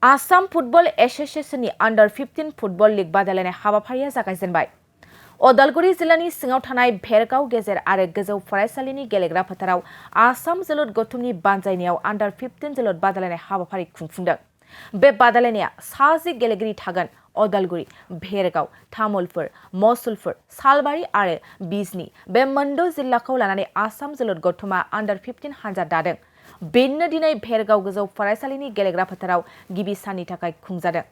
Assam Football Associationनि Under 15 Football League बादायलायनाय हाबाफारिया जागायजेनबाय। अदालगुरि जिल्लानि सिङाव थानाय भेरगाव गेजेर आरो गोजौ फरायसालिनि गेलेग्रा फोथाराव आसाम जोलुर गौथुमनि बानजायनायाव Under 15 जोलुर बादायलायनाय हाबाफारि खुंफुंदों। बे बादायलायनाया 60 गेलेगिरि थागोन। अदालगुरि, भेरगाव, तामुलपुर, मसुलपुर, सालबारि आरो बिजनी बे मोनद' जिल्लाखौ लानानै आसाम जोलुर गौथुमा Under 15 हानजा दादों। बेनो दिनै भेरगाव गोजौ फरायसालिनि गेलेग्रा फोथाराव गिबि साननि थाखाय खुंजादों।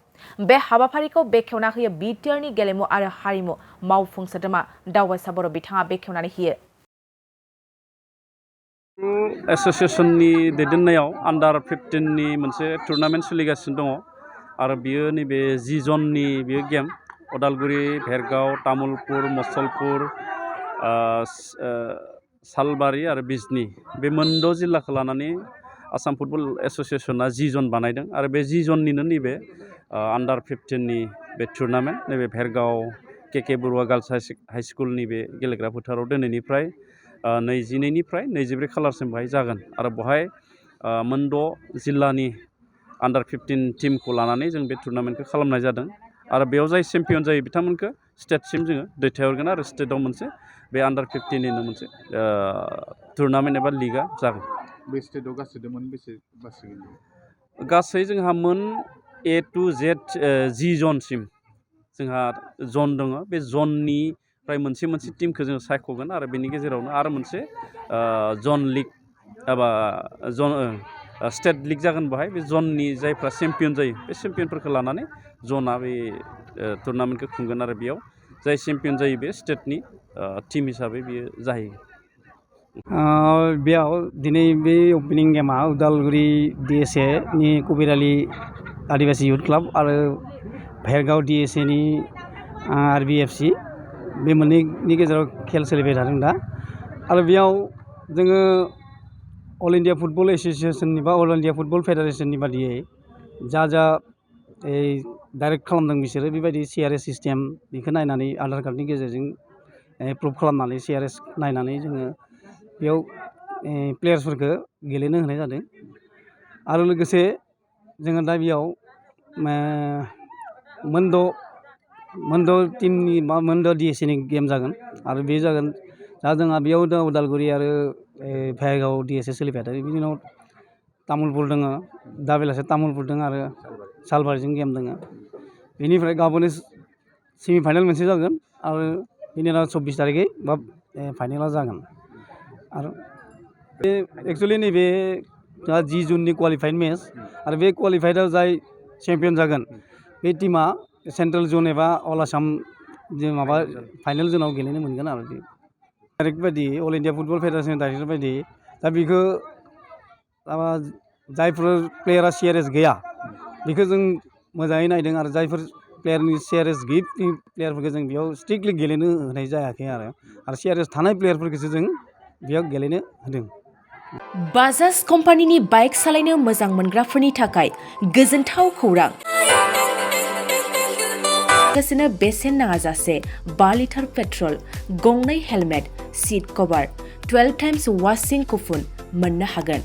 बे हाबाफारिखौ बेखेवना होयो बिटिआरनि गेलेमु आरो हारिमु मावफुं सोद्रोमा दावबायसा बर' बिथाङा बेखेवनानै होयो। एसोसिएशननि दैदेननायाव Under 15 नि मोनसे टुर्नामेन्ट सोलिगासिनो दङ आरो बियो नैबे 10 जननि बियो गेम अदालगुरि, भेरगाव, तामुलपुर, मसलपुर, सालबारि आरो बिजनी बे मोनद' जिल्लाखौ लानानै आसाम फुटबल एसोसिएशना 10 जन बानायदों आरो बे 10 जननिनो नैबे Under 15 नि बे टुर्नामेन्ट नैबे भेरगाव के बरुवा गार्लस हाई स्कुलनि बे गेलेग्रा फोथाराव दिनैनिफ्राय 22निफ्राय 23 खालारसिम बेहाय जागोन आरो बेहाय मोनद' जिल्लानि Under 15 टीमखौ लानानै जों बे टुर्नामेन्टखौ खालामनाय जादों आरो बेयाव जाय चेम्पियन जायो बिथांमोनखौ स्टेटसिम जोङो दैथायहरगोन आरो स्टेटआव मोनसे बे Under 15 निनो मोनसे टुर्नामेन्ट एबा लिगा जागोन। बे स्टेटआव गासै मोनबेसे बासिगोन? गासै जोंहा मोन A to Z 10 जनसिम जोंहा जन दङ। बे जननिफ्राय मोनसे टीमखौ जों सायख'गोन आरो बेनि गेजेरावनो आरो मोनसे जन लिग एबा जन स्टेट लिग जागोन बेहाय बे जननि जायफ्रा चेम्पियन जायो बे चेम्पियनफोरखौ लानानै जना बे टुर्नामेन्टखौ खुंगोन आरो बेयाव जाय चेम्पियन जायो बे स्टेटनि टीम हिसाबै बियो जाहैयो। बेयाव दिनै बे ओपनिं गेमा उदालगुरि DSA नि कबिरालि आदिबासी युथ क्लाब आरो भेरगाव DSA नि RBFC बे मोननैनि गेजेराव खेल सोलिबाय थादों दा आरो बेयाव जोङो अल इन्डिया फुटबल एसोसिएशननि बा अल इन्डिया फुटबल फेडारेशननि बादियै जा डाइरेक्ट खालामदों बिसोरो बेबायदि CRS सिस्टेम बेखौ नायनानै आधार कार्डनि गेजेरजों प्रुभ खालामनानै CRS नायनानै जोङो बेयाव प्लेयार्सफोरखौ गेलेनो होनाय जादों आरो लोगोसे जोङो दा बेयाव मोनद' टीमनि बा मोनद' DSA नि गेम जागोन आरो बे जागोन दा जोंहा बेयाव दा उदालगुरि आरो भेरगाव DSA सोलिबाय थादों। बिनि उनाव तामुलपुर दङ, दा बेलासे तामुलपुर दङ आरो सालबारिजों गेम दङ। बेनिफ्राय गाबोन सेमि फाइनाल मोनसे जागोन आरो बिनि उनाव 24 तारिखै बा फाइनाला जागोन आरो बे एक्सुवेलि नैबे दा 10 जुननि क्वालिफाइड मेच आरो बे क्वालिफाइडआव जाय चेम्पियन जागोन बे टीमा सेन्ट्रेल जन एबा अल आसाम माबा फाइनाल जनाव गेलेनो मोनगोन आरो बे डाइरेक्ट बायदि All India Football Federation director बायदि दा बेखौ जायफोर प्लेयारा CRS गैया बेखौ जों मोजाङै नायदों आरो जायफोर प्लेयारनि CRS गैयै प्लेयारफोरखौ जों बेयाव स्ट्रिक्टलि गेलेनो होनाय जायाखै आरो CRS थानाय प्लेयारफोरखौसो जों बेयाव गेलेनो होदों। बाजाज कम्पानिनि बाइक सालायनो मोजां मोनग्राफोरनि थाखाय गोजोनथाव खौरां। लोगोसेनो बेसेन नाङाजासे 5 लिटार पेट्रल, गंनै हेलमेट, सीट कभार, 12 टाइम्स वाशिं कुपन मोननो हागोन।